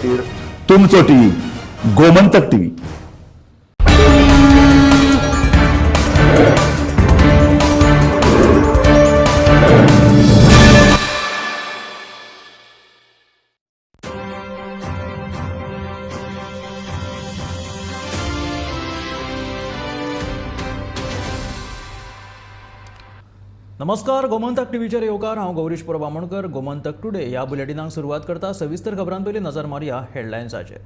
तुमचो TV Gomantak TV. नमस्कार, गोमंतक टीव्हीचेर येवकार. हांव गौरीश परब आमोणकर. गोमंतक टुडे ह्या बुलेटिनाक सुरवात करता. सविस्तर खबरां पयलीं नजर मारया हेडलायन्साचेर.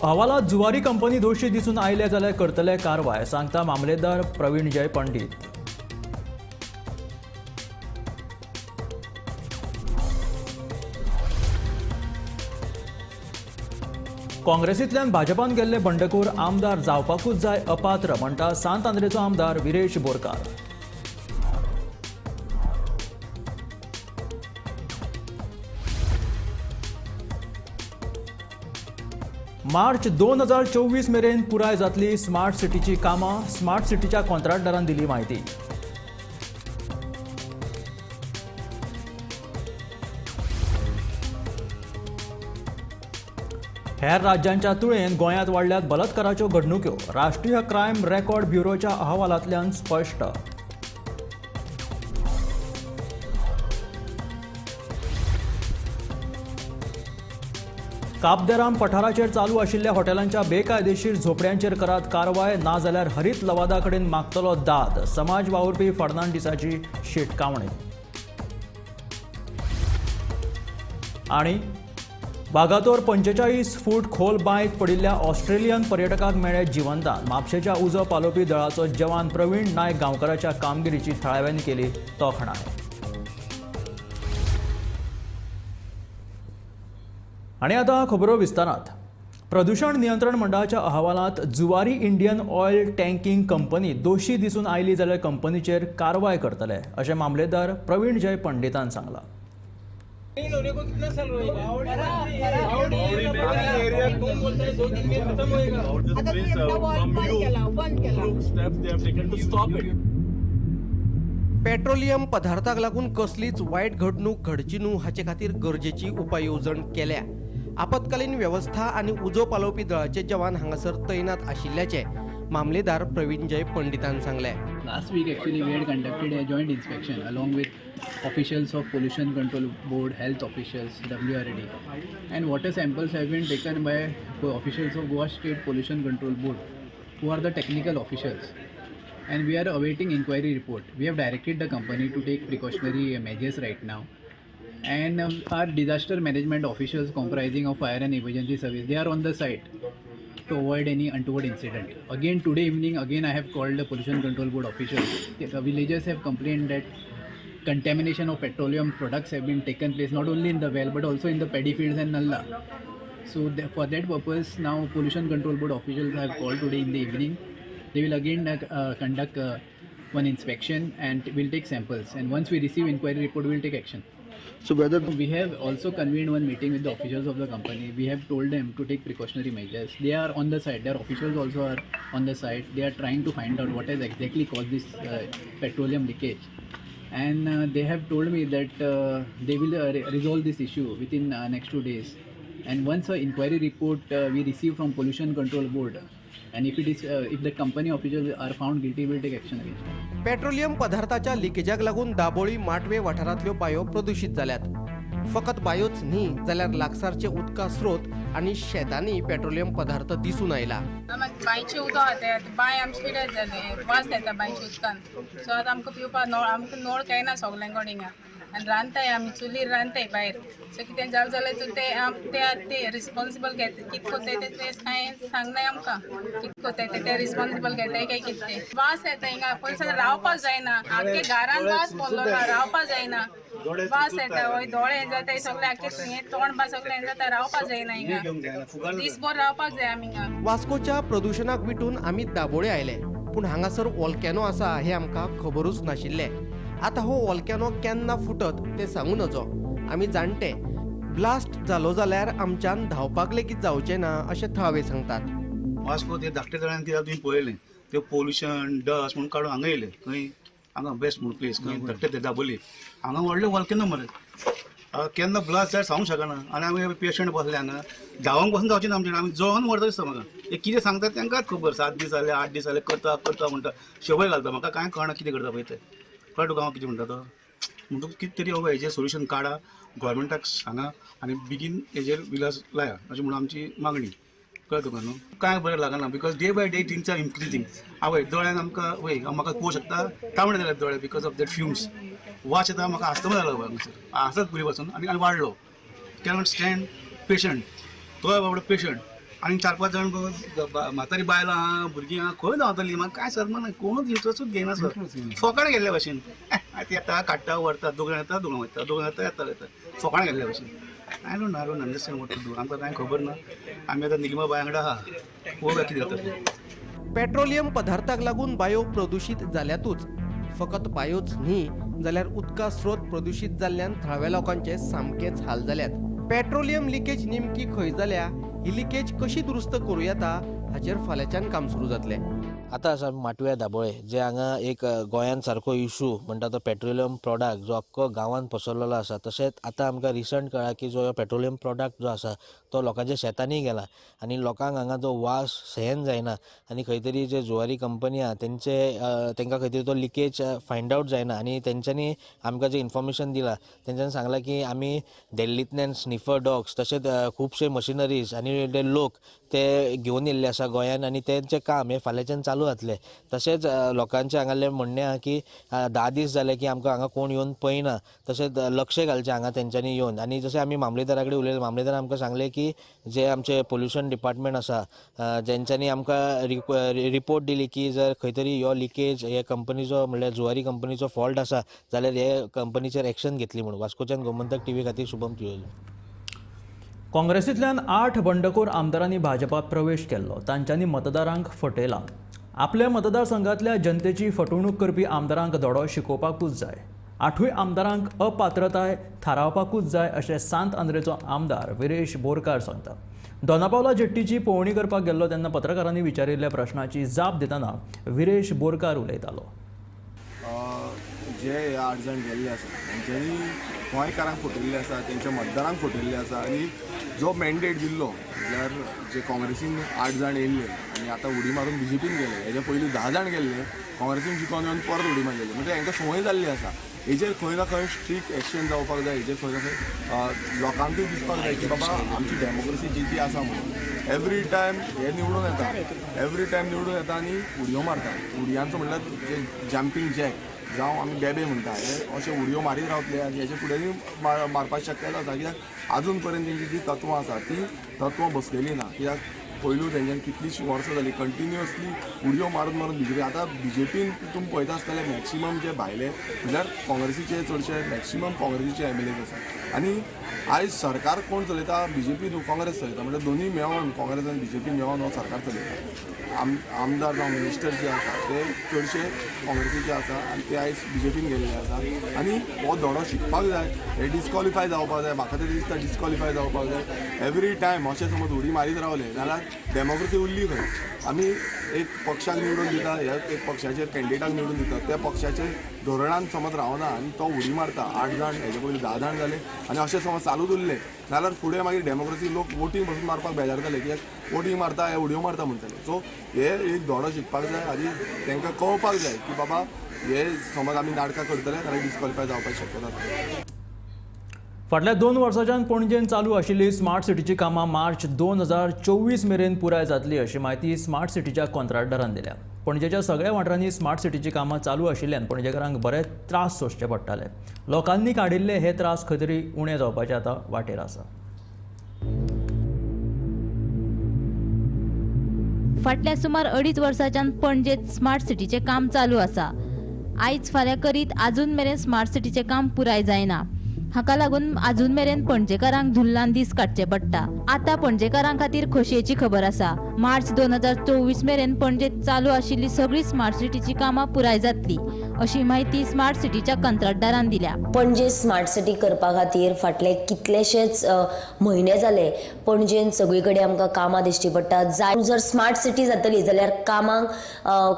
अहवालात जुवारी कंपनी दोशी दिसून आयल्या जाल्यार करतले कारवाय, सांगता मामलेदार प्रवीण जय पंडीत. काँग्रेसींतल्यान भाजपान गेल्ले बंडखोर आमदार जावपाकूच जाय अपात्र, म्हणटा सांत आंद्रेचो आमदार विरेश बोरकार. मार्च 2024 मेरेन पुराय जातली स्मार्ट सिटीची कामां, स्मार्ट सिटीच्या कॉन्ट्रॅक्टदारान दिली म्हायती. हेर राज्यांच्या तुळेन गोंयांत वाडल्यात बलात्काराच्यो घडणुक्यो, राष्ट्रीय क्रायम रेकॉर्ड ब्युरोच्या अहवालांतल्यान स्पश्ट. काबदेराम पठाराचेर चालू आशिल्ल्या हॉटेलांच्या बेकायदेशीर झोपड्यांचेर करात कारवाय, नाजाल्यार हरीत लवादा कडेन मागतलो दाद, समाज वावुरपी फर्नांडीसाची शिटकावणी. आनी वागातोर 45 फूट खोल बांयत पडिल्ल्या ऑस्ट्रेलियन पर्यटकाक मेळ्ळे जिवंतान. म्हापशेच्या उजो पालोवपी दळाचो जवान प्रवीण नायक गांवकाराच्या कामगिरीची थळाव्यांनी केली तोखणाय. आनी आतां खबरो विस्तारात. प्रदूषण नियंत्रण मंडळाच्या अहवालांत Zuari Indian oil tanking company दोशी दिसून आयली जाल्यार कंपनीचेर कारवाय करतले, अशें मामलेदार प्रवीण जय पंडितान सांगलां. पेट्रोलियम पदार्थाक लागून कसलीच वायट घडणूक घडची न्हू हाचे खातीर गरजेची उपाय येवजण केल्या. आपत्कालीन वेवस्था आनी उजो पालोवपी दळाचे जवान हांगासर तैनात आशिल्ल्याचे मामलेदार प्रवीण जय पंडितान सांगलें. Last week actually we had conducted a joint inspection along with officials of Pollution Control Board, health officials, WRD, and water samples have been taken by officials of Goa State Pollution Control Board, who are the technical officials, and we are awaiting inquiry report. We have directed the company to take precautionary measures right now, and our disaster management officials comprising of fire and emergency service, they are on the site to avoid any untoward incident. Again today evening, again I have called the Pollution Control Board officials. The villagers have complained that contamination of petroleum products have been taken place not only in the well but also in the paddy fields and nallah. So for that purpose now Pollution Control Board officials have called today in the evening. They will again conduct one inspection and will take samples, and once we receive inquiry report we will take action. So whether we have also convened one meeting with the officials of the company. We have told them to take precautionary measures. They are on the site. Their officials also are on the site. They are trying to find out what has exactly caused this petroleum leakage, and they have told me that they will resolve this issue within next 2 days. And once an inquiry report we receive from Pollution Control Board, and if it is if the company officials are found guilty, we will take action against them. Petroleum पदार्थाच्या लिकेजाक लागून Dabolim माटवे वाठारांतल्यो bio प्रदूषित जाल्यात. फकत बायोच न्ही जाल्यार लागसारचे उदका स्रोत आनी शेतांनी पेट्रोलियम पदार्थ दिसून आयला. बांयचें उदक आतां बांय आमचे कितें जालें, वास येता बांयच्या उदकान. सो आतां आमकां पिवपाक नळ, आमकां नळ कांय ना सगल्यां कडेन हिंगा, आनी रांदताय आमी चुलीर रांदताय भायर. सो कितें जालें जाल्यार ते ते रिस्पोन्सिबल घेता, कितें कोत्ताय ते कांय सांगनाय आमकां, कितें कोत्ताय ते रिस्पोन्सिबल घेताय काय कितें तें. वास येता हिंगा, पयलीं रावपाक जायना, आख्खे घरान वास पडलो ना, रावपाक जायना, वास येता, हय दोळे जाता सगळे, आख्खे तोंड बा सगळें जाता, रावपाक जायना हिंगा, दीसभर रावपाक जाय आमी हिंगा. वास्कोच्या प्रदुशणाक विटून आमी दाबोळे आयले, पूण हांगासर वॉल्कॅनो आसा हें आमकां खबरूच नाशिल्लें. आतां हो वॉल्कॅनो केन्ना फुटत तें सांगू नजो. आमी जाणटे ब्लास्ट जालो जाल्यार आमच्यान धांवपाक लेगीत जावचें ना अशें थळावे सांगतात. वास्को ते धाकटे तळ्यान कित्याक तुमी पळयलें ते पोल्युशन डस्ट म्हणून काडून हांगा येयले, खंय हांगा बेस्ट म्हणून प्लेस, खंय धाकटे ते दाबोली हांगा व्हडले वॉल्केनो मरे. केन्ना ब्लास्ट जायत सांगूंक शकना. आनी आमी पेशंट बसले हांगा, धांवंक बसून जावचें ना आमचे, आमी जळोन मरता दिसता म्हाका. हे कितें सांगतात तांकांच खबर. 7 दीस जाले, 8 दीस जाले, करता करता म्हणटा, शबय घालता. म्हाका कांय कळना कितें करता पळय तें. कळटा तुका हांव कितें म्हणटा तो? म्हणटकूच कितें तरी बाबा हेजेर सोल्युशन काडा, गव्हर्मेंटाक सांगा आनी बेगीन हेजेर विलास लाया अशें म्हणून आमची मागणी. कळ्ळें तुका न्हू? कांय बरें लागना because day by day things are increasing. आवय दोळ्यान आमकां वय म्हाका पळोवंक शकता तांबडे जाले दोळे because of that fumes. वास येता म्हाका आस्तमा जालो हांगासर, आसाच पयलीं पासून आनी आनी वाडलो. कॅनॉट स्टँड पेशंट, तोय बाबडो पेशंट. आनी 4-5 जाण म्हातारी बायलां आहा, भुरगीं आहा, खंय धांवतलीं? म्हाका कांय सरना, कोणूच इंट्रस्टूच घेयना सर. फोकाणां गेल्ल्या भशेन येता, काडटा, व्हरता, दोग जाण येता, दोगां वयता, दोग जाण येता, येता वयता, फोकाणां गेल्ल्या भशेन. I don't understand what to do. आमकां कांय खबर ना. आमी आतां निलिमा बाय वांगडा आहा, पळोवया कितें जाता तें. पेट्रोलियम पदार्थाक लागून बायो प्रदूशीत जाल्यातूच, फकत बायोच न्ही जाल्यार उदका स्रोत प्रदूशीत जाल्ल्यान थळाव्या लोकांचे सामकेच हाल जाल्यात. पेट्रोलियम लिकेज नेमकी खंय जाल्या, ही लिकेज कशी दुरुस्त करूं येता हाचेर फाल्यांच्यान काम सुरू जातलें. आतां आसा माटव्या दाबोळे, जे हांगा एक गोंयांत सारको इशू म्हणटा तो पेट्रोलियम प्रोडक्ट जो अख्खो गांवांत पसरलेलो आसा. तशेंच आतां आमकां रिसंट कळ्ळां की जो पेट्रोलियम प्रोडक्ट जो आसा तो लोकांच्या शेतांनी गेला आनी लोकांक हांगा तो वास सहन जायना आनी खंय तरी जे जुवारी कंपनी आहा तेंचे तांकां खंय तरी तो लिकेज फायंड आवट जायना आनी तेंच्यांनी आमकां जें इन्फॉर्मेशन दिलां तेंच्यांनी सांगलां की आमी दिल्लींतल्यान स्निफर डॉग्स तशेंच खुबशे मशिनरीज आनी ते लोक ते घेवन येयल्ले आसा गोंयांत आनी तेंचें काम हें फाल्यांच्यान चालू जातलें. तशेंच लोकांचें हांगासरलें म्हणणें आहा की 10 दीस जाले की आमकां हांगा कोण येवन पळयना, तशेंच लक्ष घालचें हांगा तेंच्यांनी येवन. आनी जशें आमी मामलेदारा कडेन उलयले, मामलेदारान आमकां सांगलें की जे आमचें पोल्युशन डिपार्टमेंट आसा जेंच्यांनी आमकां रिपोर्ट दिली की जर खंय तरी हो लिकेज हे कंपनीचो म्हणल्यार जुवारी कंपनीचो फॉल्ट आसा जाल्यार हे कंपनीचेर एक्शन घेतली म्हणून. वास्कोच्यान गोमंतक टीव्ही खातीर शुभम तियोजी. काँग्रेसींतल्यान 8 बंडखोर आमदारांनी भाजपात प्रवेश केल्लो. तांच्यांनी मतदारांक फटयला. आपल्या मतदारसंघातल्या जनतेची फटवणूक करपी आमदारांक धडो शिकोवपाकूच जाय. 8 आमदारांक अपात्रताय थारावपाकूच जाय अशें सांत आंद्रेचो आमदार विरेश बोरकार सांगता. दोनापावला जेट्टीची पळोवणी करपाक गेल्लो तेन्ना पत्रकारांनी विचारिल्ल्या प्रश्नाची जाप दितना विरेश बोरकार उलयतालो. जे हे 8 जाण गेल्ले आसा तेंच्यांनी गोंयकारांक फटयल्ले आसा, तेंच्या मतदारांक फटयल्ले आसा आनी जो मॅन्डेट दिल्लो म्हणल्यार जे काँग्रेसीन 8 जाण येयल्ले आनी आतां उडी मारून बीजेपीन गेले, हेच्या पयलीं 10 जाण गेल्ले काँग्रेसीन जिखोन येवन परत उडी मारलेली, म्हणजे हेंकां संवय जाल्ली आसा. हेजेर खंय ना खंय स्ट्रिक्ट एक्शन जावपाक जाय, हेजेर खंय ना खंय लोकांकूय दिसपाक जाय की बाबा आमची डेमोक्रेसी जी ती आसा म्हणून. एवरी टायम हे निवडून येता, एवरी टायम निवडून येता आनी उडयो मारता. उडयांचो म्हणल्यार जे जम्पींग जॅक जावं आमी बेबे म्हणटा हे अशे उडयो मारीत रावतले आनी हेचे फुडेंय मारपाची शक्यता आसा. कित्याक आजून पर्यंत तेंची जी तत्वां आसा ती तत्वां बसलेली ना. कित्याक पयलू तेंच्यांनी कितलीशीं वर्सां जालीं कंटिन्युअसली उडयो मारून मारून बीजेपी. आतां बीजेपीन तुमी पळयता आसतले मॅक्सिमम जे भायले म्हणल्यार काँग्रेसीचे चडशे मॅक्सिमम काँग्रेसीचे एमएलएज आसा आनी आयज सरकार कोण चलयता, बीजेपी न्हू काँग्रेस चलयता, म्हणल्यार दोनूय मेळोन काँग्रेस आनी बीजेपी मेळोन हो सरकार चलयता. आमदार जावं मिनिस्टर जे आसा ते चडशे काँग्रेसीचे आसा आनी ते आयज बीजेपीन गेल्ले आसा आनी हो धडो शिकपाक जाय, हे डिस्कॉलिफाय जावपाक जाय. म्हाका तरी दिसता डिस्कॉलिफाय जावपाक जाय. एवरी टायम अशें समज उडी मारीत रावले जाल्यार डेमोक्रेसी उरली खंय? आमी एक पक्षाक निवडून दिता, ह्या एक पक्षाचेर कॅन्डिडेटाक निवडून दिता, त्या पक्षाचे धोरणान समज रावना आनी तो उडी मारता. 8 जाण हेजे पयलीं 10 जाण जाले आनी अशें समज चालूच उरलें जाल्यार फुडें मागीर डेमोक्रेसी लोक वोटींग पसून मारपाक बेजारतले, कित्याक वोटींग मारता हे उडयो मारता म्हणटले. सो हे एक धडो शिकपाक जाय आनी तांकां कळपाक जाय की बाबा हे समज आमी नाटकां करतले जाल्यार डिस्कॉलिफाय जावपाची शक्यता आसा. फाटल्या 2 वर्सांच्यान पणजेन चालू आशिल्ली स्मार्ट सिटीची कामां मार्च 2024 मेरेन पुराय जातली अशी म्हायती स्मार्ट सिटीच्या कॉन्ट्रॅक्टरान दिल्या. पणजेच्या सगळ्या वाठारांनी स्मार्ट सिटीची कामां चालू आशिल्ल्यान पणजेकारांक बरेच त्रास सोंसचे पडटाले. लोकांनी काडिल्ले हे त्रास खंय तरी उणे जावपाचे आतां वाटेर आसा. फाटल्या सुमार 2.5 वर्सांच्यान पणजेत स्मार्ट सिटीचें काम चालू आसा. आयज फाल्यां करीत आजून मेरेन स्मार्ट सिटीचें काम पुराय जायना. हाका लागून आजून मेरेन पणजेकारांक धुल्लान दीस काडचे पडटा. आतां पणजेकारां खातीर खोशयेची खबर आसा. मार्च 2024 मेरेन पणजेत चालू आशिल्ली सगळी स्मार्ट सिटीची कामां पुराय जातली अशी म्हायती स्मार्ट सिटीच्या कंत्राटदारान दिल्या. पणजे स्मार्ट सिटी करपा खातीर फाटले कितलेशेच म्हयने जाले पणजेन सगळी कडेन आमकां कामां दिश्टी पडटा. जाय जर स्मार्ट सिटी जातली जाल्यार कामांक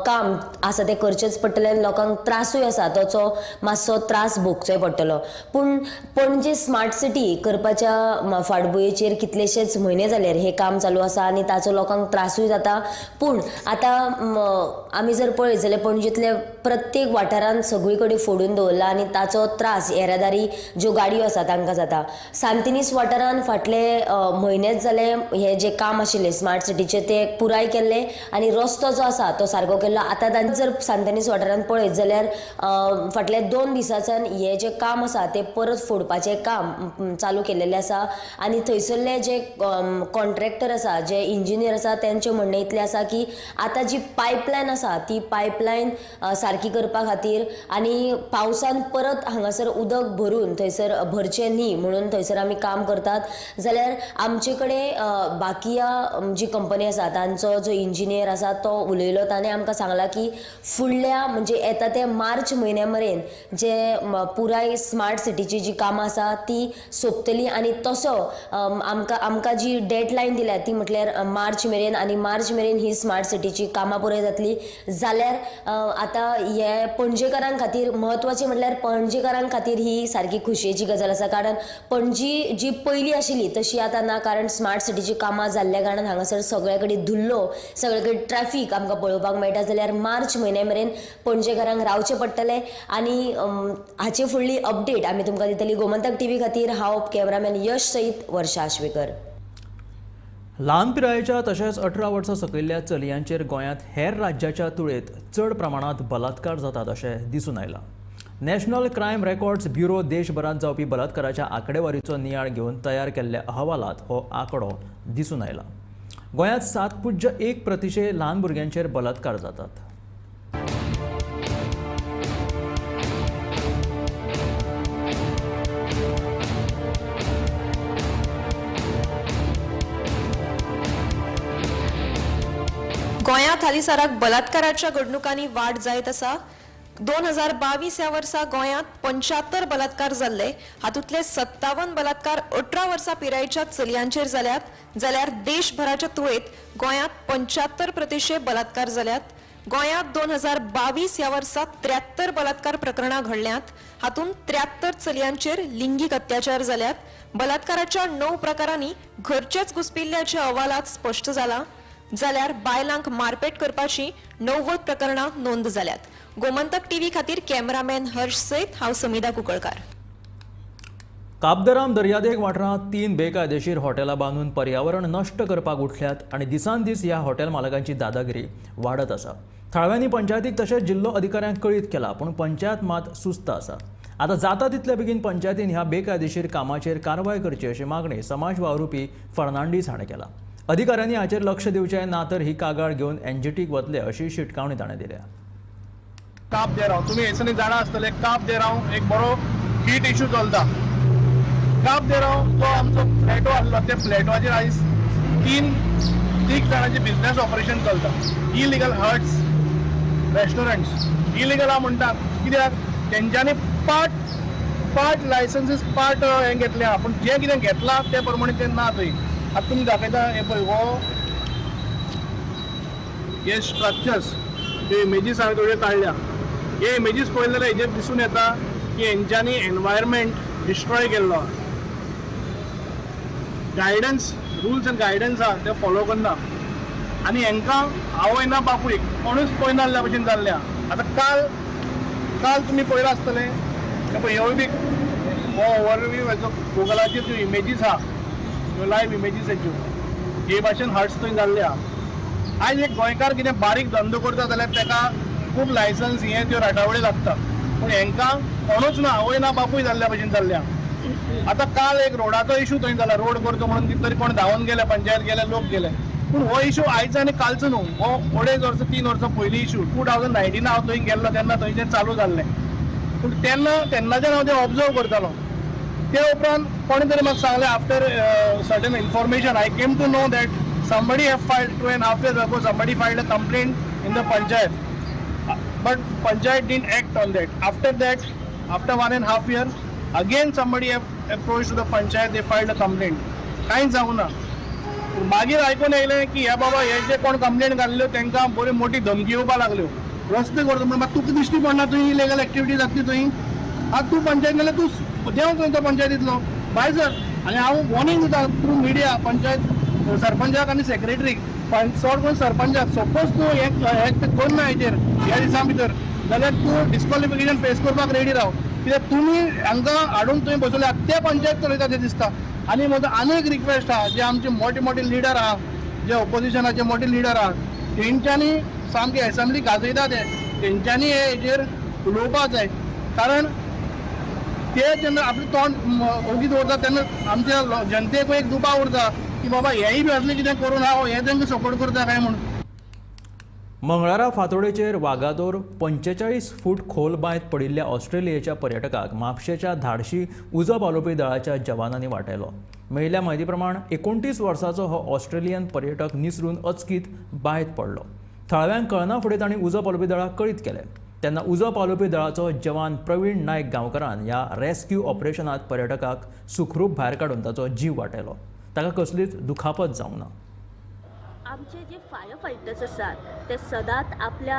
काम आसा तें करचेंच पडटलें आनी लोकांक त्रासूय आसा ताचो मातसो त्रास भोगचोय पडटलो. पूण पणजे स्मार्ट सिटी करपाच्या फाटभुंयेचेर कितलेशेच म्हयने जाल्यार हें काम चालू आसा आनी ताचो लोकांक त्रासूय जाता. पूण आतां आमी जर पळयत जाल्यार पणजेंतले प्रत्येक वाठारांत सगळी कडेन फोडून दवरला आनी ताचो त्रास येरादारी ज्यो गाडयो आसा तांकां जाता. सांतिनीस वाठारांत फाटले म्हयनेच जाले हे जे काम आशिल्लें स्मार्ट सिटीचें तें पुराय केल्लें आनी रस्तो जो आसा तो सारको केल्लो. आतां जर सांतिनीस वाठारांत पळयत जाल्यार फाटल्या 2 दिसांच्यान हे जे काम आसा तें परत फोडपाचें काम चालू केल्लें आसा आनी थंयसरले जे कॉन्ट्रॅक्टर आसा, जे इंजिनियर आसा तेंचें म्हणणें इतलें आसा की आतां जी पायपलायन आसा ती पायपलायन सारकी करपा खातीर आनी पावसान परत हांगासर उदक भरून थंयसर भरचें न्ही म्हणून थंयसर आमी काम करतात. जाल्यार आमचे कडेन बाकिया जी कंपनी आसा तांचो जो इंजिनियर आसा तो उलयलो, ताणें आमकां सांगलां की फुडल्या म्हणजे येता ते मार्च म्हयन्या मेरेन जे पुराय स्मार्ट सिटीची जी कामां आसा ती सोंपतली आनी तसो आमकां जी डेडलायन दिल्या ती म्हटल्यार मार्च मेरेन आनी मार्च मेरेन ही स्मार्ट सिटीची कामां पुराय जातली. जाल्यार आतां हे पणजेकारां खातीर म्हत्वाचें म्हटल्यार पणजेकारां खातीर ही सारकी खुशयेची गजाल आसा, कारण पणजी जी पयलीं आशिल्ली तशी आतां ना, कारण स्मार्ट सिटीची कामां जाल्ल्या कारणान हांगासर सगळे कडेन धुल्लो, सगळे कडेन ट्रॅफीक आमकां पळोवपाक मेळटा. जाल्यार मार्च म्हयन्या मेरेन पणजेकारांक रावचें पडटलें आनी हाचे फुडली अपडेट आमी तुमकां दितली. गोमंतक टीव्ही खातीर हांव कॅमेरामॅन यश सयत वर्षा आश्वेकर. ल्हान पिरायेच्या तशेंच 18 वर्सां सकयल्ल्या चलयांचेर गोंयांत हेर राज्याच्या तुळेंत चड प्रमाणांत बलात्कार जातात अशें दिसून आयलां. नॅशनल क्रायम रेकॉर्ड्स ब्युरो देशभरांत जावपी बलात्काराच्या आंकडेवारीचो नियाळ घेवन तयार केल्ल्या अहवालांत हो आंकडो दिसून आयला. गोंयांत 7.1% ल्हान भुरग्यांचेर बलात्कार जातात. गोंयांत हालींसराक बलात्काराच्या घडणुकांनी वाड जायत आसा. 2022 ह्या वर्सा गोंयांत 75 बलात्कार जाल्ले, हातूंतले 57 बलात्कार 18 वर्सां पिरायेच्या चलयांचेर जाल्यात. जाल्यार देशभराच्या तुळेंत गोंयांत 75% बलात्कार जाल्यात. गोंयांत 2022 ह्या वर्सा 73 बलात्कार प्रकरणां घडल्यांत, हातूंत 73 चलयांचेर लिंगीक अत्याचार जाल्यात. बलात्काराच्या 9 प्रकारांनी घरचेच घुसपिल्ल्याचे अहवालांत स्पश्ट जाला. जाल्यार बायलांक मारपेट करपाची 90 प्रकरणां नोंद जाल्यात. गोमंतक टीव्ही खातीर कॅमेरामॅन हर्ष सयत हांव समिधा कुंकळकार. काबदराम दर्यादेग वाठारांत 3 बेकायदेशीर हॉटेलां बांदून पर्यावरण नश्ट करपाक उठल्यात आनी दिसान दीस ह्या हॉटेल मालकांची दादागिरी वाडत आसा. थळाव्यांनी पंचायतीक तशेंच जिल्लो अधिकाऱ्यांक कळीत केला, पूण पंचायत मात सुस्त आसा. आतां जाता तितले बेगीन पंचायतीन ह्या बेकायदेशीर कामाचेर कारवाय करची अशी मागणी समाज वावुरपी फर्नांडीस हाणें केला. अधिकाऱ्यांनी हाचेर लक्ष दिवचें ना तर ही कागाळ घेवन एनजीटीक वतले अशी शिटकावणी ताणें दिल्या. काब दे राव, तुमी हेसनी जाणा आसतले, काब दे राव एक बरो हीट इशू चलता. काब दे राव जो आमचो प्लॅटो आसलो त्या प्लॅटोचेर आयज 3 जाणांचे बिझनेस ऑपरेशन चलता. इलिगल हट्स, रेस्टॉरंट्स इलिगल आहा म्हणटात, कित्याक तेंच्यांनी पार्ट लायसन्सीस पार्ट हें घेतलें आहा, पूण जें कितें घेतलां ते प्रमाणे तें ना थंय. आतां तुमी दाखयता हे पळय हो हे स्ट्रक्चर्स हे इमेजीस हांवें थोड्यो काडल्या. हे इमेजीस पळयले जाल्यार हेजेर दिसून येता की हेंच्यांनी एनवायरमेंट डिस्ट्रॉय केल्लो. गायडन्स, रुल्स एंड गायडन्स आहा ते फॉलो करना आनी हेंकां आवय ना बापूय कोणूच पळयना जाल्ल्या भशेन जाल्ल्या. आतां काल तुमी पळयलां आसतलें हे पळय ह्योय बी हो ओवरव्यू हेजो गुगलाचेर ज्यो इमेजीस आहा ह्यो लायव्ह इमेजीस हेज्यो हे भाशेन हट्स थंय जाल्ले आहा. आयज एक गोंयकार कितें बारीक धंदो करता जाल्यार ताका खूब लायसन्स हे त्यो राटावळी लागता, पूण हेंकां कोणूच ना, आवय ना बापूय जाल्ल्या भशेन जाल्ल्या. आतां काल एक रोडाचो इशू थंय जाला, रोड करचो म्हणून तरी कोण धांवन गेले, पंचायत गेले, लोक गेले, पूण हो इशू आयचो आनी कालचो न्हू, हो 2.5 वर्सां 3 वर्सां पयलीं इशू. 2019 हांव थंय गेल्लो तेन्ना थंय तें चालू जाल्लें, पूण तेन्नाच्यान हांव तें ऑब्जर्व करतालो. ते उपरांत कोणें तरी म्हाका सांगलें, after certain information I came to know that somebody have filed 2.5 years ago, somebody filed a complaint in the panchayat, but panchayat didn't act on that. After that, after 1.5 year, again somebody approach to the panchayat, they filed a complaint. कांय जावंक ना. मागीर आयकून येयलें की हे बाबा हे जे कोण कंप्लेंट घाल्ल्यो तांकां बरी मोठी धमकी येवपाक लागल्यो, रस्ते करता म्हणून. मात तुका दिश्टी पडना तुवें इलिगल एक्टिविटी जातली थंय. आतां तूं पंचायत नाल्यार तूं देंव थंय तो पंचायतींतलो भायर सर. आनी हांव वॉर्निंग दिता थ्रू मिडिया पंचायत सरपंचाक आनी सेक्रेटरीक, चड करून सरपंचाक, सपोज तूं हें करना हेचेर ह्या दिसां भितर जाल्यार तूं डिस्क्वॉलिफिकेशन फेस करपाक रेडी राव. कित्याक तुमी हांकां हाडून तुवें बसयल्या, ते पंचायत चलयता तें दिसता. आनी म्हजो आनी एक रिक्वेस्ट आहा, जे आमचे मोठे मोठे लिडर आहा, जे ऑपोजिशनाचे मोठे लिडर आहा, तेंच्यांनी सामकी एसेंब्ली गाजयता ते, तेंच्यांनी हे हेजेर उलोवपाक जाय. कारण ते जेन्ना आपलें तोंड ओगी दवरता तेन्ना आमच्या जनतेक एक दुबाव उरता की बाबा हेय बी असलें कितें करून हांव हे तांकां सपोर्ट करता काय म्हूण. मंगळारा फांतोडेचेर वागातोर 45 फूट खोल बांयत पडिल्ल्या ऑस्ट्रेलियेच्या पर्यटकाक म्हापशेच्या धाडशी उजो पालोवपी दळाच्या जवानांनी वाटायलो. मेळिल्ल्या म्हायती प्रमाण 29 वर्सांचो हो ऑस्ट्रेलियन पर्यटक निसरून अचकीत बांयत पडलो. थळाव्यांक कळना फुडें तांणी उजो पालोवपी दळाक कळीत केलें. तेन्ना उजो पालोवपी दळाचो जवान प्रवीण नायक गांवकारान ह्या रेस्क्यू ऑपरेशनांत पर्यटकाक सुखरूप भायर काडून ताचो जीव वाटायलो. ताका कसलीच दुखापत जावंक ना. आमचे जे फायर फायटर्स आसात ते सदांच आपल्या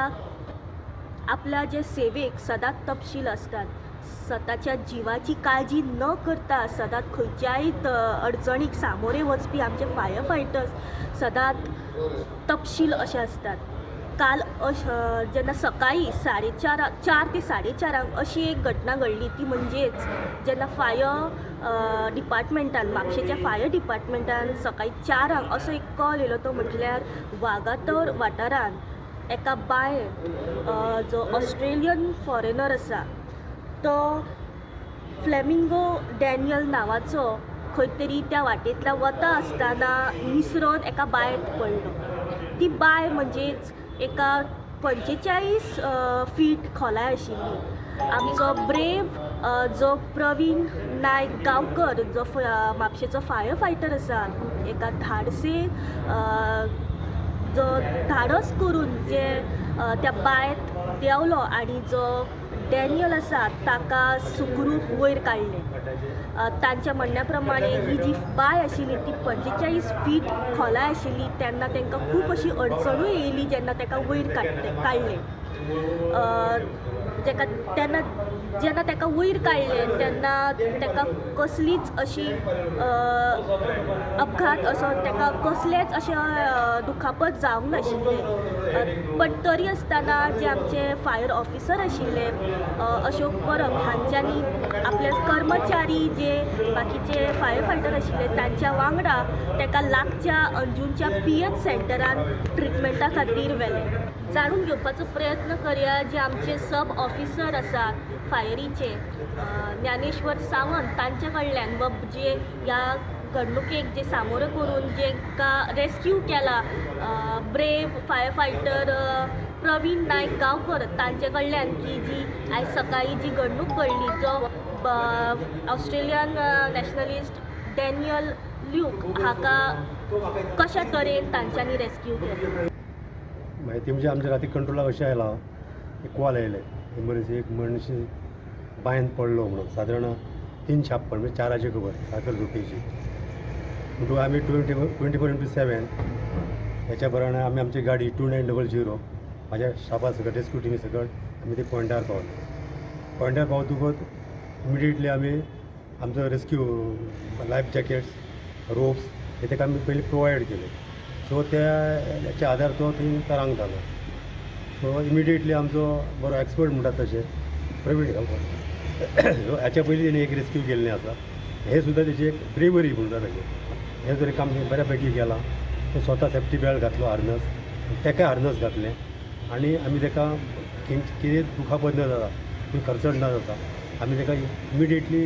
आपल्या जे सेवेक सदांच तपशील आसतात, स्वताच्या जिवाची काळजी न करता सदांच खंयच्याय अडचणीक सामोरे वचपी आमचे फायर फायटर्स सदांच तपशील अशे आसतात. काल जेन्ना सकाळी 4:30 ते 4:30 अशी एक घटना घडली, ती म्हणजेच जेन्ना फायर डिपार्टमेंटान, म्हापशेच्या फायर डिपार्टमेंटान सकाळी 4 असो एक कॉल येयलो, तो म्हटल्यार वागातोर वाठारांत एका बांयत जो ऑस्ट्रेलियन फॉरेनर आसा तो फ्लेमिंगो डॅनियल नांवाचो खंय तरी त्या वाटेंतल्या वता आसतना निसरोन एका बांयत पडलो. ती बांय म्हणजेच एका 45 फीट खोलाय आशिल्ली. आमचो ब्रेव जो प्रवीण नायक गांवकर जो म्हापशेचो फायर फायटर आसा, एका धाडसे जो धाडस करून जे त्या बांयत देंवलो आनी जो डॅनियल आसा ताका सुखरूप वयर काडलें. तांच्या म्हणण्या प्रमाणे ही जी बांय आशिल्ली ती 45 फीट खोलाय आशिल्ली, तेन्ना तांकां खूब अशी अडचणूय येयली जेन्ना ताका वयर काडलें. जेका तेन्ना जेन्ना ताका वयर काडलें तेन्ना ताका कसलीच अशी अपघात असो ताका कसलेच अशें दुखापत जावंक नाशिल्लें. पण तरी आसतना जे आमचे फायर ऑफिसर आशिल्ले अशोक परब हांच्यांनी आपले कर्मचारी जे बाकीचे फायर फायटर आशिल्ले तांच्या वांगडा ताका लागच्या अंजूच्या पीएच सेंटरान ट्रिटमेंटा खातीर व्हेलें. जाणून घेवपाचो प्रयत्न करया जे आमचे सब ऑफिसर आसात फायरीचे ज्ञानेश्वर सावंत तांच्या कडल्यान व जे ह्या घडणुकेक जे सामोरे करून जेका रेस्क्यू केला brave fire fighter Praveen Naik Gaonkar तांचे कडल्यान की जी आयज सकाळी जी घडणूक घडली जो ऑस्ट्रेलियन नॅशनलिस्ट डॅनियल ल्यूक हाका कशा तरेन तांच्यांनी रेस्क्यू केला. म्हायती म्हणजे आमच्या राती कंट्रोलाक अशें आयलां, एक कॉल आयले एमरजन्सी, एक मनीस बांयन पडलो म्हणून, सादारण 3:56 म्हणजे 4 खबर साखर झोपेची. म्हणटकूच आमी 24x7 हेच्या प्रमाणे आमी आमची गाडी 2900 म्हाज्या स्टाफा सकट रेस्क्यू टिमी सकट आमी ते पॉयंटार पावले. पॉयंटार पावतकूच इमिडिएटली आमी आमचो रेस्क्यू लायफ जॅकेट्स, रोप्स हे ताका आमी पयलीं प्रोवायड केले. सो त्या आधार तो थंय तरांग जालो. सो इमिडिएटली आमचो बरो एक्सपर्ट म्हणटात तशें प्रवीण गांवकर, हाच्या पयलीं तेणी एक रेस्क्यू केल्लें आसा, हें सुद्दां तेची एक ब्रेवरी म्हणटा तशें, हें तरी काम बऱ्या पैकी केलां. तो स्वता सेफ्टी बेल्ट घातलो, हार्नस, तेकाय हार्नस घातलें आनी आमी ताका कितें दुखापत न जाता, खंय खर्चण न जाता, आमी ताका इमिडिएटली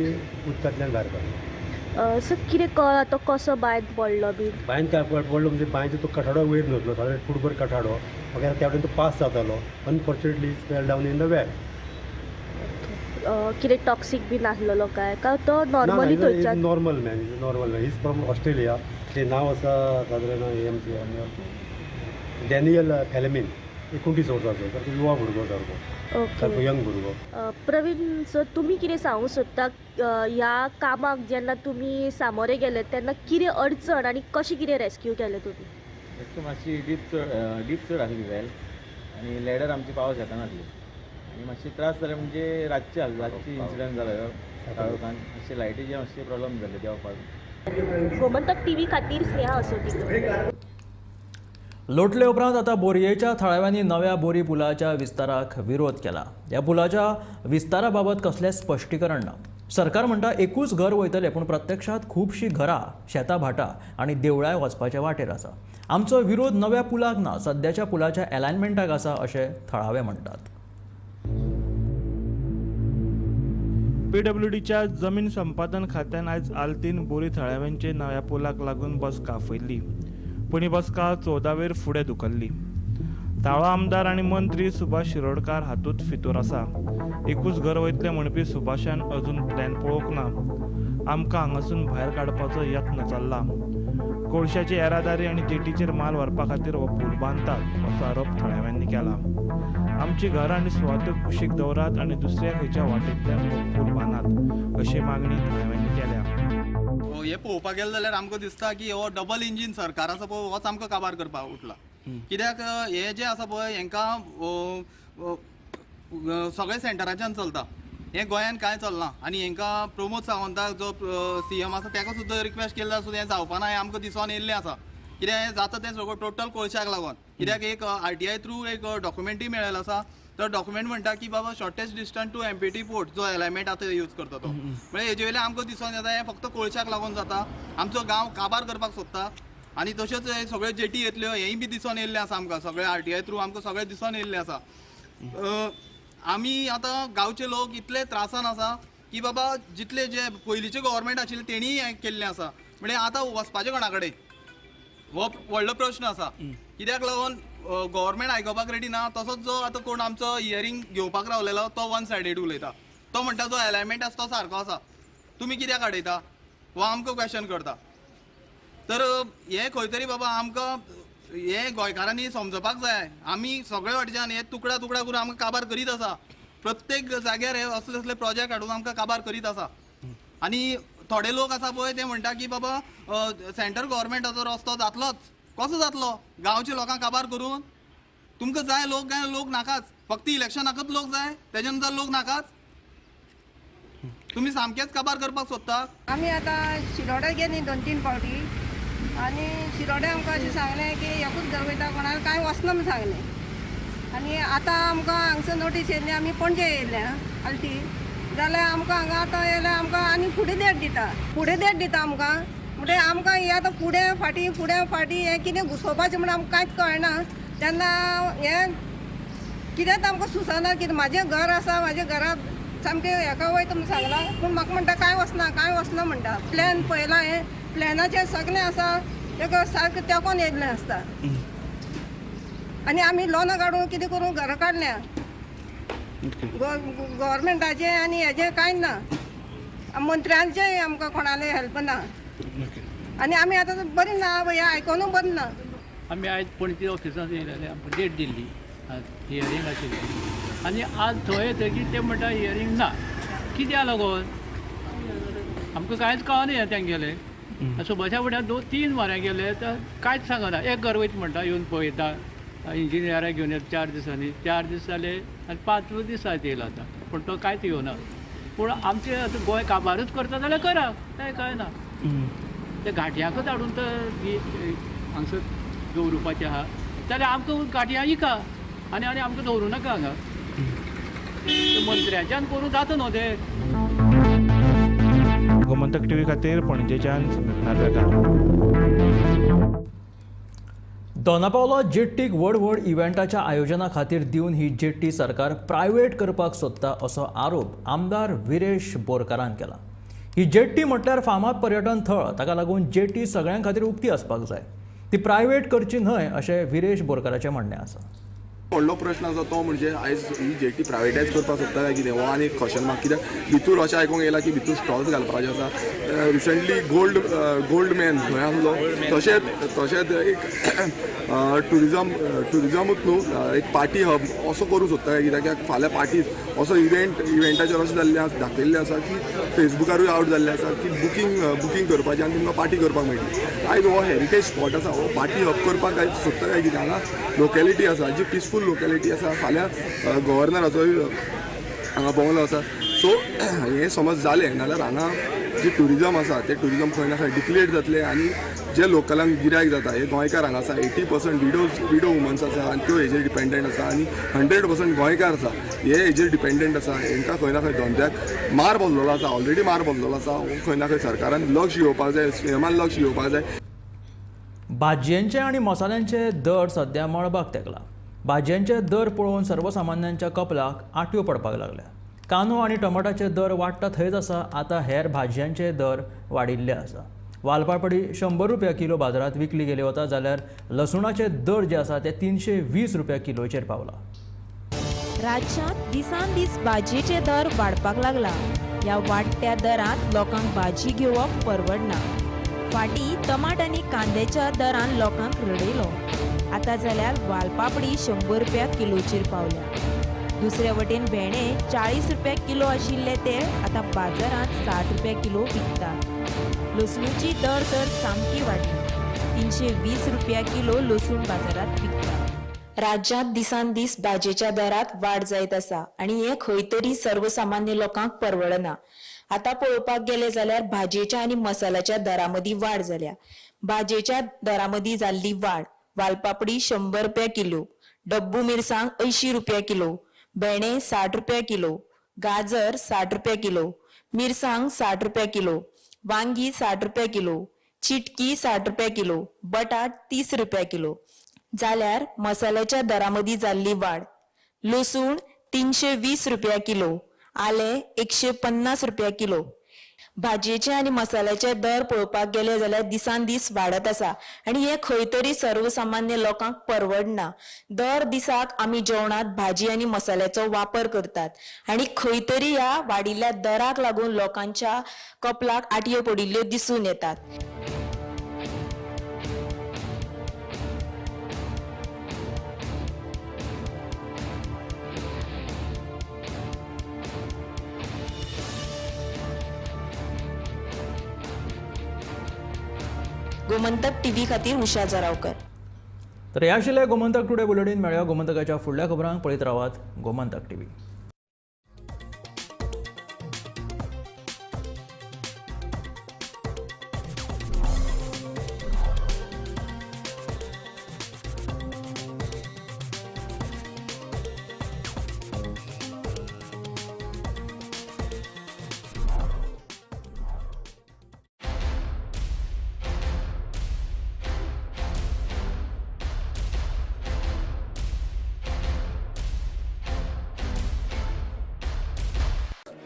उदकांतल्यान भायर काडलो. सर कितें कळ्ळां तो कसो बांयत पडलो बी? बांयन काय पडलो म्हणजे बांयचो तो कठाडो वयर न्हतलो, सादारण फुटभर कठाडो, मागीर त्या वटेन तो पास जातालो. Unfortunately fell down in the well. कितें टॉक्सीक बी नासलेलो काय काय तो नॉर्मली थंयच्यान? Normal man, normal man, is from Australia. तें नांव आसा सादारण हें आमचें डॅनियल फेलेमीन, 29 वर्सांचो, सारको युवा भुरगो, सारको सारको यंग भुरगो. प्रवीण सर, तुमी कितें सांगूंक सोदता, ह्या कामाक जेन्ना तुमी सामोरे गेले तेन्ना कितें अडचण आनी कशें कितें रेस्क्यू केलें तुमी? एक मातशी डीप चड आसली वेल आनी लॅडर आमची पावस शकनासली आनी मातशी त्रास जाले, म्हणजे रातचे इन्सिडंट जालो काळोखान, मातशे लायटीचे मातशे प्रॉब्लम जाले देंवपाक. गोमंतक टीव्ही खातीर स्नेहा असोटी. लोटले उपरांत आतां बोरयेच्या थळाव्यांनी नव्या बोरी पुलाच्या विस्ताराक विरोध केला. ह्या पुलाच्या विस्तारा बाबत कसलेंच स्पश्टीकरण ना. सरकार म्हणटा एकूच घर वयतलें, पूण प्रत्यक्षांत खुबशीं घरां, शेतां भाटां आनी देवळांय वचपाचे वाटेर आसा. आमचो विरोध नव्या पुलाक ना, सद्याच्या पुलाच्या एलायनमेंटाक आसा अशें थळावे म्हणटात. पीडब्ल्यूडीच्या जमीन संपादन खात्यान आयज आल्तीन बोरी थळाव्यांचे नव्या पुलाक लागून बसका आपयल्ली, पूण ही बसका 14 वेर फुडें धुकल्ली. थळावो आमदार आनी मंत्री सुभाष शिरोडकार हातूंत फितूर आसा. एकूच घर वयतलें म्हणपी सुभाषान अजून प्लॅन पळोवंक ना. आमकां हांगासून भायर काडपाचो यत्न चल्ला. कोळशाची येरादारी आनी जेटीचेर माल व्हरपा खातीर हो पूल बांदतात असो आरोप थळाव्यांनी केला. आमची घरां आनी सुवातो कुशीक दवरात आनी दुसऱ्या खंयच्या वाटेंतल्यान हो पूल बांदात अशी मागणी थळाव्यांनी केल्या. हे पळोवपाक गेले जाल्यार आमकां दिसता की हो डबल इंजीन सरकार आसा पळय होच आमकां काबार करपाक उठला. कित्याक हे जे आसा पळय हेंकां सगळे सेंटराच्यान चलता, हें गोंयान कांय चलना. आनी हेंकां प्रमोद सावंताक जो सीएम आसा ताका सुद्दां रिक्वेस्ट केल्लो सुद्दां हें जावपाना, हें आमकां दिसोन येयल्लें आसा. कित्याक हें जाता तें सगळें टोटल कोळशाक लागून. कित्याक एक RTI through एक डॉक्युमेंटूय मेळ्ळेलो आसा, तो डॉक्युमेंट म्हणटा की बाबा shortest distance to MPT port जो एलायमेंट आतां यूज करता तो, म्हणजे हेजे वयल्यान आमकां दिसोन येता हें फक्त कोळशाक लागून जाता. आमचो गांव काबार करपाक सोदता आनी तशेंच हे सगळे जेटी येतल्यो हेंय बी दिसोन येयल्लें आसा आमकां, सगळे RTI through आमकां सगळें दिसोन येयल्लें आसा. आमी आतां गांवचे लोक इतले त्रासान आसा की बाबा जितले जे पयलींचे गव्हर्मेंट आशिल्ले तेणीय हें केल्लें आसा, म्हणजे आतां वचपाचें कोणा कडेन हो व्हडलो प्रश्न आसा. कित्याक लागून गव्हर्मेंट आयकुपाक रेडी ना. तसोच जो आतां कोण आमचो हियरींग घेवपाक रावलेलो तो वन सायडेड उलयता, तो म्हणटा जो एलायमेंट आसा तो सारको आसा, तुमी कित्याक हाडयता हो आमकां क्वेश्चन करता. तर हें खंय तरी बाबा आमकां हें गोंयकारांनी समजपाक जाय. आमी सगळे वाटेच्यान हे तुकडा तुकडा करून आमकां काबार करीत आसा, प्रत्येक जाग्यार हे असले असले प्रोजेक्ट हाडून आमकां काबार करीत आसा. आनी थोडे लोक आसा पळय ते म्हणटा की बाबा सेंट्रल गव्हर्मेंटाचो रस्तो जातलोच, कसो जातलो गांवच्या लोकांक काबार करून? तुमकां जाय लोक, काय लोक नाकाच, फक्त इलेक्शनाकच लोक जाय, तेजे नंतर लोक नाकाच, तुमी सामकेच काबार करपाक सोदता. आमी आतां शिरोड्या गेली 2-3 फावटी आनी शिरोड्या आमकां अशें सांगलें की एकूच घर वयता, कोणाक कांय वचना म्हूण सांगलें. आनी आतां आमकां हांगसर नोटीस येयल्ली, आमी पणजे येयल्या आल्ती, जाल्यार आमकां हांगा आतां येयल्यार आमकां आनी फुडें देट दिता, फुडें देट दिता आमकां. म्हणजे आमकां हें आतां फुडें फाटीं फुडें फाटीं हें कितें घुसोवपाचें म्हण आमकां कांयच कळना. तेन्ना हें कितेंच आमकां सुचना. कितें म्हाजें घर आसा, म्हाज्या घरा सामकें हेका वयता म्हूण सांगलां, पूण म्हाका म्हणटा कांय वचना, कांय वचना म्हणटा. प्लॅन पळयलां, हें प्लॅनाचें सगळें आसा तेका सारकें तेंकोन येयल्लें आसता. आनी आमी लोनां काडून कितें करून घरां काडल्या, गव्हर्मेंटाचें आनी हेजें कांय ना, मंत्र्यांचें आमकां कोणालें हेल्प ना. आनी आमी आतां बरीं ना, हें आयकोनूय बरें ना. आमी आयज पणजे ऑफिसांत येयलेले, आमकां डेट दिल्ली हियरींग आशिल्लें आनी आज थंय येतकीर ते म्हणटा हियरींग ना. कित्याक लागून आमकां कांयच कळना हें तेंगेलें. सुभाषा फुड्यान 2-3 म्हऱ्यां गेले तर कांयच सांगना. एक घर वयता म्हणटा, येवन पळयता, इंजिनियराक घेवन येता 4 दिसांनी, 4 दीस जाले आनी 5 दीस येयला आतां, पूण तो कांयच येवना. पूण आमचें आतां गोंय काबारूच करता जाल्यार करा, तें कांय ना. ते घाटयांकच हाडून तर हांगसर दवरुपाचें आहा जाल्यार आमकां घाटयां इका आनी आनी आमकां दवरूं नाका हांगा. मंत्र्याच्यान करूं जाता न्हू तें. गोमंतक टीव्ही खातीर पणजेच्यान समीप नार्वेकार. दोनापावला जेट्टीक व्हड व्हड इव्हेंटाच्या आयोजना खातीर दिवन ही जेट्टी सरकार प्रायव्हेट करपाक सोदता असो आरोप आमदार विरेश बोरकारान केला. ही जेट्टी म्हटल्यार फामाद पर्यटन थळ, ताका लागून जेट्टी सगळ्यां खातीर उक्ती आसपाक जाय, ती प्रायव्हेट करची न्हय अशें विरेश बोरकाराचें म्हणणें आसा. व्हडलो प्रश्न आसा तो म्हणजे आयज ही जेटी प्रायवेटायज करपाक सोदता काय कितें हो आनी एक क्वेश्चन मार्क, कित्याक भितूर अशें आयकूंक येयलां की भितूर स्टॉल्स घालपाचे आसा. रिसंटली गोल्ड मॅन खंय आसलो, तशेंच तशेंच एक टुरिजमूच न्हू एक पार्टी हब असो करूंक सोदता काय कित्याक फाल्यां पार्टीज असो इव्हेंटाचेर अशें जाल्लें आसा, दाखयल्लें आसा की फेसबुकारूय आवट जाल्लें आसा की बुकींग करपाचें आनी तुमकां पार्टी करपाक मेळटली. आयज हो हेरिटेज स्पॉट आसा, हो पार्टी हब करपाक काय सोदता काय कितें? हांगा लोकेलिटी आसा जी पिसफूल लोकेलिटी आसा, फाल्यां गव्हर्नराचोय हांगा बंगलो आसा. सो हें समज जालें नाल्यार हांगा जी ट्युरिजम आसा तें ट्युरिजम खंय ना खंय डिक्लेर जातलें आनी जे लोकलांक गिरायक जाता हे गोंयकार हांगा आसा, 80% विडो वुमन्स आसा आनी त्यो हेजेर डिपेंडंट आसा आनी 100% गोंयकार आसा हे हेजेर डिपेंडंट आसा. हेंकां खंय ना खंय धंद्याक मार बसलेलो आसा, ऑलरेडी मार बसलेलो आसा. हो खंय ना खंय सरकारान लक्ष घेवपाक जाय, सीएमान लक्ष घेवपाक जाय. भाजयेंचे आनी मसाल्यांचे दर सध्या मळबाक तेंकला. भाजयेंचे दर पळोवन सर्वसामान्यांच्या कपलाक आटयो पडपाक लागल्या. कांदो आनी टमाटाचे दर वाडटा थंयच आसा, आतां हेर भाजयांचे दर वाडिल्ले आसा. वालपापडी 100 रुपया किलो बाजारांत विकली गेली वता, जाल्यार लसुणाचे दर जे आसा ते 320 रुपया किलोचेर पावला. राज्यांत दिसान दीस भाजयेचे दर वाडपाक लागला. ह्या वाडट्या दरांत लोकांक भाजी घेवप परवडना. फाटीं टमाट आनी कांद्याच्या दरान लोकांक रडयलो, आतां जाल्यार वालपापडी 100 रुपया किलोचेर पावल्या. दुसरे वटेन भेंडे 40 रुपया किलो आशिल्ले ते आतां बाजारांत 60 रुपया किलो विकतात. लसणूची दर तर सामकी वाडली, 320 रुपया किलो लसूण बाजारांत विकतात. राज्यांत दिसान दीस भाजयेच्या दरांत वाड जायत आसा आनी हें खंय तरी सर्वसामान्य लोकांक परवडना. आतां पळोवपाक गेले जाल्यार भाजयेच्या आनी मसाल्याच्या दरा मदीं वाड जाल्या. भाजयेच्या दरा मदीं जाल्ली वाड, वालपापडी 100 रुपया किलो, डब्बू मिरसांग 80 रुपया किलो, भेंडे 60 रुपया किलो, गाजर 60 रुपया किलो, मिरसांग 60 रुपया किलो, वांगी 60 रुपया किलो, चिटकी 60 रुपया किलो, बटाट 30 रुपया किलो. जाल्यार मसाल्याच्या दरा मदीं जाल्ली वाड, लसूण 320 रुपया किलो, आलें 150 रुपया किलो. भाजयेचे आनी मसाल्याचे दर पळोवपाक गेले जाल्यार दिसान दीस वाडत आसा आनी हें खंय तरी सर्वसामान्य लोकांक परवडना. दर दिसाक आमी जेवणांत भाजी आनी मसाल्याचो वापर करतात आनी खंय तरी ह्या वाडिल्ल्या दराक लागून लोकांच्या कपलाक आटयो पडिल्ल्यो दिसून येतात. गोमंतक टीव्ही खातीर उषा जरावकर. तर हे आशिल्लें गोमंतक टुडे बुलेटीन. मेळया गोमंतकाच्या फुडल्या खबरांक. पळयत रावात गोमंतक टीव्ही.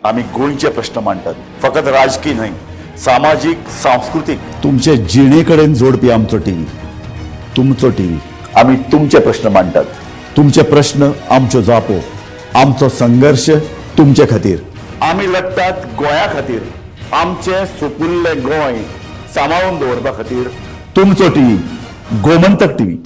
आमी गोंयचे प्रश्न मांडटात, फकत राजकीय न्हय, सामाजीक, सांस्कृतीक, तुमचे जिणे कडेन जोडपी आमचो टीव्ही, तुमचो टीव्ही. आमी तुमचे प्रश्न मांडटात, तुमचे प्रश्न आमच्यो जापो, आमचो संघर्श तुमचे खातीर. आमी लढटात गोंया खातीर, आमचें सुपुल्लें गोंय सांबाळून दवरपा खातीर. तुमचो टीव्ही, गोमंतक टीव्ही.